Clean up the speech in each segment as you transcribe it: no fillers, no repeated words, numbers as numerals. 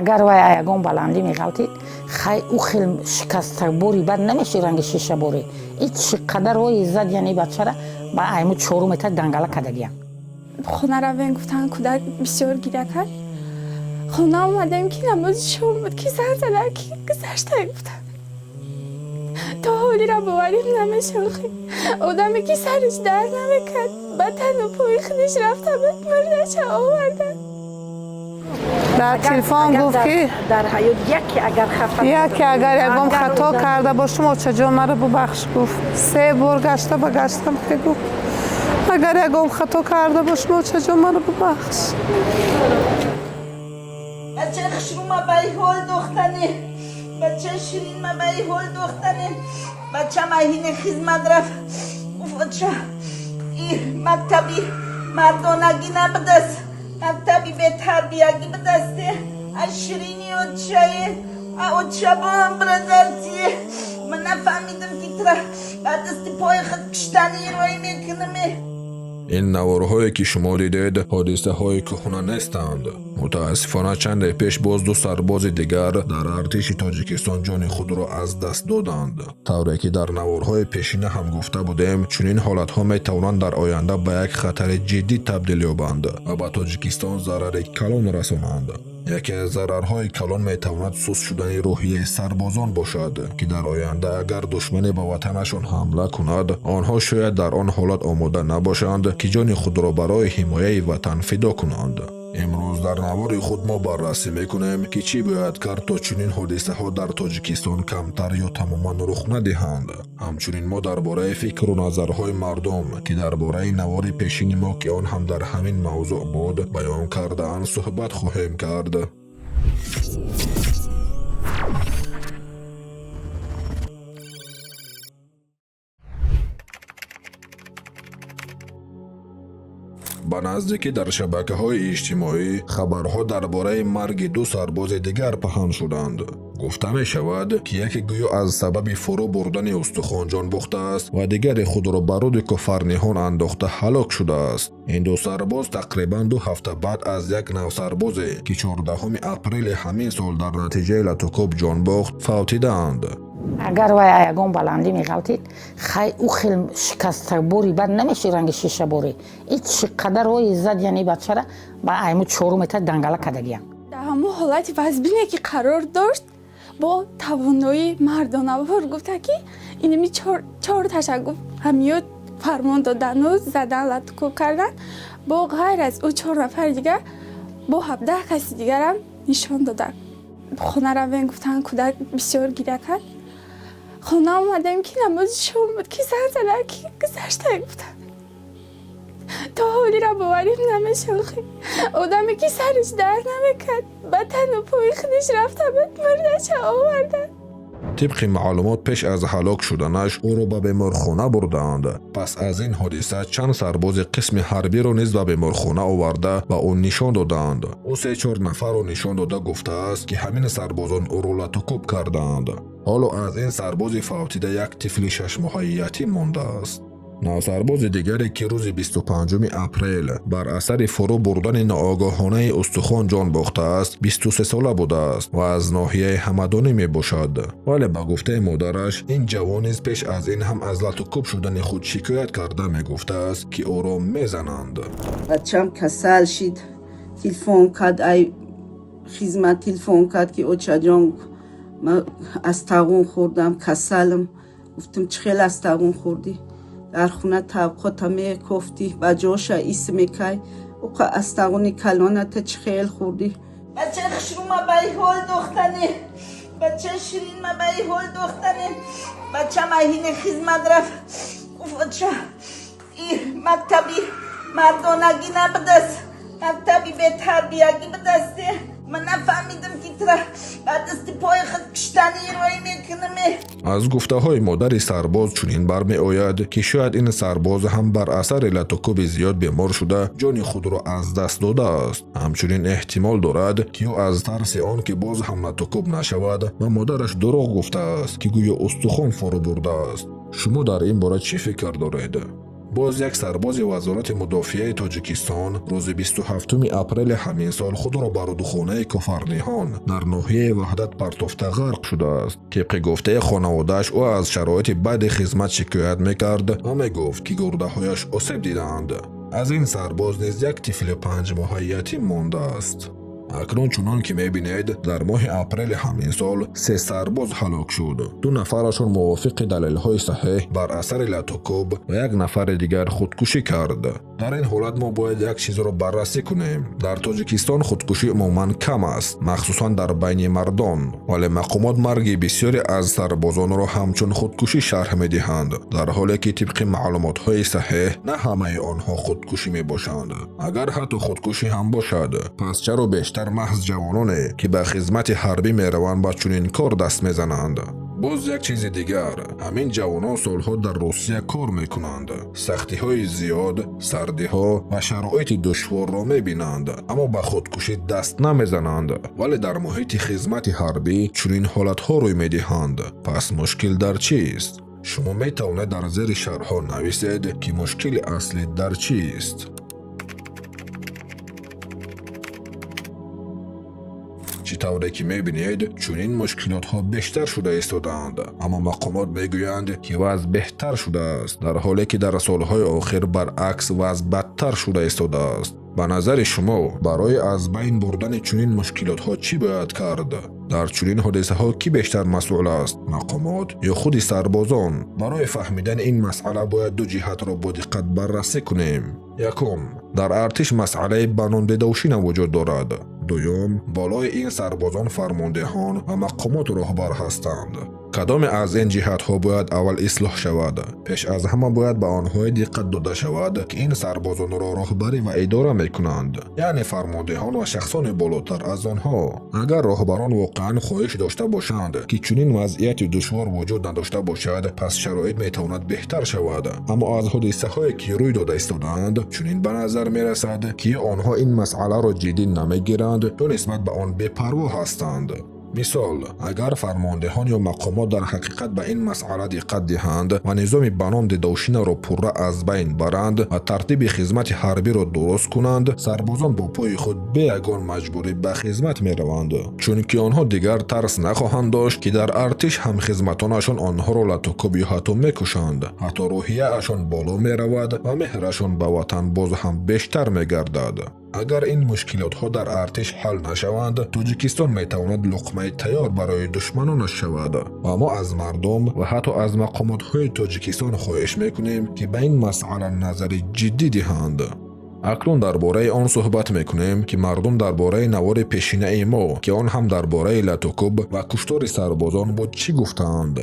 Агар вай ягон баландӣ меғалтид, хай ӯ хел шикастабори бад намеши, ранги шишаборӣ. И чӣ қадар вои зад, яъне бачара ба айму чорум метр дангала кардагиям. Хона равем гуфтан, кӯдак бисёр гиря кард. Хона омадем, ки намози шом буд, ки зан зада, ки гузашта гуфтан. То ҳолира боварим намешохи. Одаме ки сариш дард намекард, ба тану пои худаш рафта буд, мурдаша овардан. Дар телефон гуфт, ки дар ҳаёт яке агар хафа яке агар ягон хато карда бошум, очаҷон, маро бубахш, гуфт. Се бор гашта ба гаштам, ки гуфт, агар ягон хато карда бошум, очаҷон, маро бубахш. Бача хушрӯма ба ҳол дохтане, бача ширинма ба ҳол дохтане. Бача маҳини хизмат рафт. Уфоча, и мактаби мардонагӣ набудаст, мактаби бетарбиягӣ будасте. А ширини очае, а очабон бразартие. Ман нафаҳмидам, ки тра ба дасти пои худ киштани роӣ мекунаме. Ин наворҳое, ки шумо дидед, ҳодисаҳои кӯҳна нестанд. Мутаассифона, чанде пеш боз ду сарбози дигар дар артиши Тоҷикистон ҷони худро аз даст доданд. Тавре ки дар наворҳои пешина ҳам гуфта будем, чунин ҳолатҳо метавонанд дар оянда ба як хатари ҷиддӣ табдил ёбанд ва ба Тоҷикистон зарари калон расонанд. Яке аз зарарҳои калон метавонад суст шудани рӯҳияи сарбозон бошад, ки дар оянда агар душмане ба ватанашон ҳамла кунад, онҳо шояд дар он ҳолат омода набошанд, ки ҷони худро барои ҳимояи ватан фидо кунанд. Имрӯз дар навори худ мо баррасӣ мекунем, ки чӣ бояд кард, то чунин ҳодисаҳо дар Тоҷикистон камтар ё тамоман рух надиҳанд. Ҳамчунин мо дар бораи фикру назарҳои мардум, ки дар бораи навори пешини мо, ки он ҳам дар ҳамин мавзӯъ буд, баён кардаанд, суҳбат хоҳем кард. Ба наздикӣ дар шабакаҳои иҷтимоӣ хабарҳо дар бораи марги ду сарбози дигар паҳн шуданд. Гуфта мешавад, ки яке гӯё аз сабаби фурӯ бурдани устухон ҷон бохтааст ва дигаре худро ба руди Кофарниҳон андохта ҳалок шудааст. Ин ду сарбоз тақрибан 2 ҳафта баъд аз як навсарбозе, ки 14 апрели ҳамин сол дар натиҷаи латукӯб ҷон бохт, фавтидаанд. Агар вай ягон баландӣ меғалтид, хай ӯ хел шикастабори бад намеши, ранги шишаборӣ. И чӣ қадар вои зад, яъне бачара ба айму чорум метр дангала кардагиям. Дар ҳамон ҳолати вазбине ки қарор дошт, бо тавоноии мардонавор гуфта, ки инами чор таша гуфт, ҳамиё фармон додану задан, латукӯб кардан. Бо ғайр аз ӯ чор нафари дигар, бо 17 каси дигарам нишон дода. Хона равем гуфтан, кӯдак бисёр гиря кард. Хона омадем, ки намози шом буд, ки зан зада, ки гузашта гуфтан. То ҳолира боварим намешохи. Одаме ки сариш дард намекард, ба тану пои худаш рафта буд, мурдаша овардан. Тибқи маълумот, пеш аз ҳалок шуданаш ӯро ба беморхона бурдаанд. Пас аз ин ҳодиса чанд сарбози қисми ҳарбиро низ ба беморхона оварда, ба ӯ нишон додаанд. Ӯ се-чор нафарро нишон дода гуфтааст, ки ҳамин сарбозон ӯро латукӯб кардаанд. Ҳоло аз ин сарбози фавтида як тифли 6-моҳаи ятим мондааст. Навсарбози дигаре, ки рӯзи 25 апрел бар асари фурӯ бурдани ноогоҳонаи устухон ҷон бохтааст, 23-сола будааст ва аз ноҳияи Ҳамадонӣ мебошад. Вале ба гуфтаи модараш, ин ҷавон низ пеш аз ин ҳам аз латукӯб шудани худ шикоят карда мегуфтааст, ки ӯро мезананд. Бачам касал шид, телефон кард, ай хизмат телефон кард, ки очаҷон, ман аз тағун хӯрдам, касалам. Гуфтам, чӣ хел аз тағун хӯрдӣ? Дар хона тавқота мекофтӣ, ба ҷоша ис мекай, уқа аз тағуни калоната чӣ хел хӯрдӣ? Бача хушрӯма ба ҳол дохтане, бача ширинма ба ҳол дохтане. Бача маҳини хизмат рафт. Уфоча, и мактаби мардонагӣ набудаст, мактаби бетарбиягӣ будасте. Ман нафаҳмидам, ки тра ба дасти пои худ киштани роӣ мекунаме. Аз гуфтаҳои модари сарбоз чунин бармеояд, ки шояд ин сарбоз ҳам бар асари латукӯби зиёд бемор шуда, ҷони худро аз даст додааст. Ҳамчунин эҳтимол дорад, ки ӯ аз тарси он ки боз ҳам латукӯб нашавад, ба модараш дурӯғ гуфтааст, ки гӯё устухон фурӯ бурдааст. Шумо дар ин бора чӣ фикр доред? Боз як сарбози Вазорати мудофиаи Тоҷикистон рӯзи 27 апрели ҳамин сол худро ба рудхонаи Кофарниҳон дар ноҳияи Ваҳдат партофта ғарқ шудааст. Тибқи гуфтаи хонаводааш, ӯ аз шароити баъди хизмат шикоят мекард ва мегуфт, ки гурдаҳояш осеб дидаанд. Аз ин сарбоз низ як тифли 5 моҳа ятим мондааст. Акнун, чунон ки мебинед, дар моҳи апрели ҳамин сол се сарбоз ҳалок шуд. Ду нафарашон мувофиқи далелҳои саҳеҳ бар асари латукӯб ва як нафари дигар худкушӣ кард. Дар ин ҳолат мо бояд як чизро баррасӣ кунем. Дар Тоҷикистон худкушӣ умуман кам аст, махсусан дар байни мардон, вале мақомот марги бисёре аз сарбозонро ҳамчун худкушӣ шарҳ медиҳанд, дар ҳоле ки тибқи маълумотҳои саҳеҳ на ҳамаи онҳо худкушӣ мебошанд. Агар ҳатто худкушӣ ҳам бошад, пас чаро бештар маҳз ҷавононе, ки ба хизмати ҳарбӣ мераванд, ба чунин кор даст мезананд? Боз як чизи дигар: ҳамин ҷавонон солҳо дар Русия кор мекунанд, сахтиҳои зиёд, сардиҳо ва шароити душворро мебинанд, аммо ба худкушӣ даст намезананд, вале дар муҳити хизмати ҳарбӣ чунин ҳолатҳо рӯй медиҳанд. Пас мушкил дар чист? Шумо метавонед дар зери шарҳҳо нависед, ки мушкили аслӣ дар чист. Чӣ тавре ки мебинед, чунин мушкилотҳо бештар шуда истодаанд, аммо мақомот мегӯянд, ки вазъ беҳтар шудааст, дар ҳоле ки дар солҳои охир баръакс вазъ бадтар шуда истодааст. Ба назари шумо, барои аз байн бурдани чунин мушкилотҳо чӣ бояд кард? Дар чунин ҳодисаҳо кӣ бештар масъул аст, мақомот ё худи сарбозон? Барои фаҳмидани ин масъала бояд ду ҷиҳатро бо диққат баррасӣ кунем. Якум, дар артиш масъалаи ба номдедовщина вуҷуд дорад. Дуюм, болои ин сарбозон фармондеҳон ва мақомот роҳбар ҳастанд. Кадоме аз ин ҷиҳатҳо бояд аввал ислоҳ шавад? Пеш аз ҳама бояд ба онҳое диққат дода шавад, ки ин сарбозонро роҳбарӣ ва идора мекунанд, яъне фармондеҳон ва шахсони болотар аз онҳо. Агар роҳбарон воқеан хоҳиш дошта бошанд, ки чунин вазъияти душвор вуҷуд надошта бошад, пас шароит метавонад беҳтар шавад. Аммо аз ҳодисаҳое, ки рӯй дода истодаанд, чунин ба назар мерасад, ки онҳо ин масъаларо ҷиддӣ намегиранд ё нисбат ба он бепарво ҳастанд. Мисол, агар фармондеҳон ё мақомот дар ҳақиқат ба ин масъала диққат диҳанд ва низоми ба ном дедовщинаро пурра аз байн баранд ва тартиби хизмати ҳарбиро дуруст кунанд, сарбозон бо пои худ бе ягон маҷбурӣ ба хизмат мераванд, чунки онҳо дигар тарс нахоҳанд дошт, ки дар артиш ҳамхизматонашон онҳоро латукӯб ё ҳатто мекушанд. Ҳатто рӯҳияашон боло меравад ва меҳрашон ба ватан боз ҳам бештар мегардад. Агар ин мушкилотҳо дар артиш ҳал нашаванд, Тоҷикистон метавонад луқмаи тайёр барои душманонаш шавад. Ва мо аз мардум ва ҳатто аз мақомотҳои Тоҷикистон хоҳиш мекунем, ки ба ин масъала назари ҷиддӣ диҳанд. Акнун дар бораи он суҳбат мекунем, ки мардум дар бораи навори пешинаи мо, ки он ҳам дар бораи латукӯб ва куштори сарбозон буд, чӣ гуфтаанд.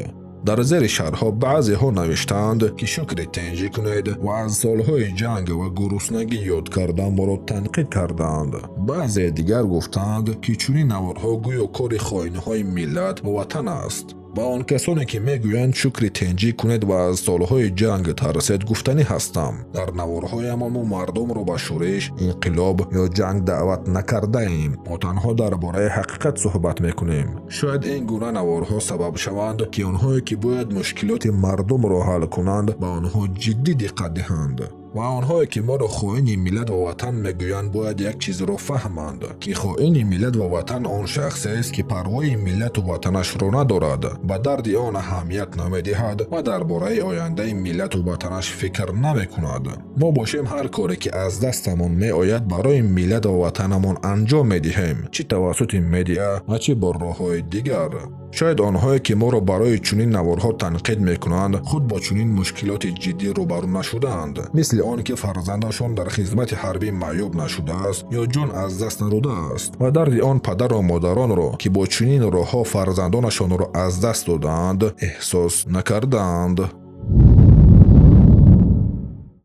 Дар зери шарҳҳо баъзеҳо навиштаанд, ки шукри тинҷӣ кунед ва аз солҳои ҷанг ва гуруснагӣ ёд карда моро танқид кардаанд. Баъзе дигар гуфтаанд, ки чунин наворҳо гӯё кори хоинҳои миллат ва ватан аст. Ба он касоне, ки мегӯянд шукри тинҷӣ кунед ва аз солҳои ҷанг тарсед, гуфтанӣ ҳастам: дар наворҳоямон мо мардумро ба шӯриш, инқилоб ё ҷанг даъват накардаем. Мо танҳо дар бораи ҳақиқат суҳбат мекунем. Шояд ин гуна наворҳо сабаб шаванд, ки онҳое, ки бояд мушкилоти мардумро ҳал кунанд, ба онҳо ҷиддӣ диққат диҳанд. Ва онҳое, ки моро хоини миллат ва ватан мегӯянд, бояд як чизро фаҳманд, ки хоини миллат ва ватан он шахсест, ки парвои миллату ватанашро надорад, ба дарди он аҳамият намедиҳад ва дар бораи ояндаи миллату ватанаш фикр намекунад. Мо бошем, ҳар коре, ки аз дастамон меояд, барои миллат ва ватанамон анҷом медиҳем, чӣ тавассути медиа ва чӣ бо роҳҳои дигар. Шояд онҳое, ки моро барои чунин наворҳо танқид мекунанд, худ бо чунин мушкилоти ҷиддӣ рӯбарӯ нашудаанд, мисли он ки фарзандашон дар хизмати ҳарбӣ маъюб нашудааст ё ҷон аз даст надодааст ва дарди он падару модаронро, ки бо чунин роҳҳо фарзандонашонро аз даст додаанд, эҳсос накардаанд.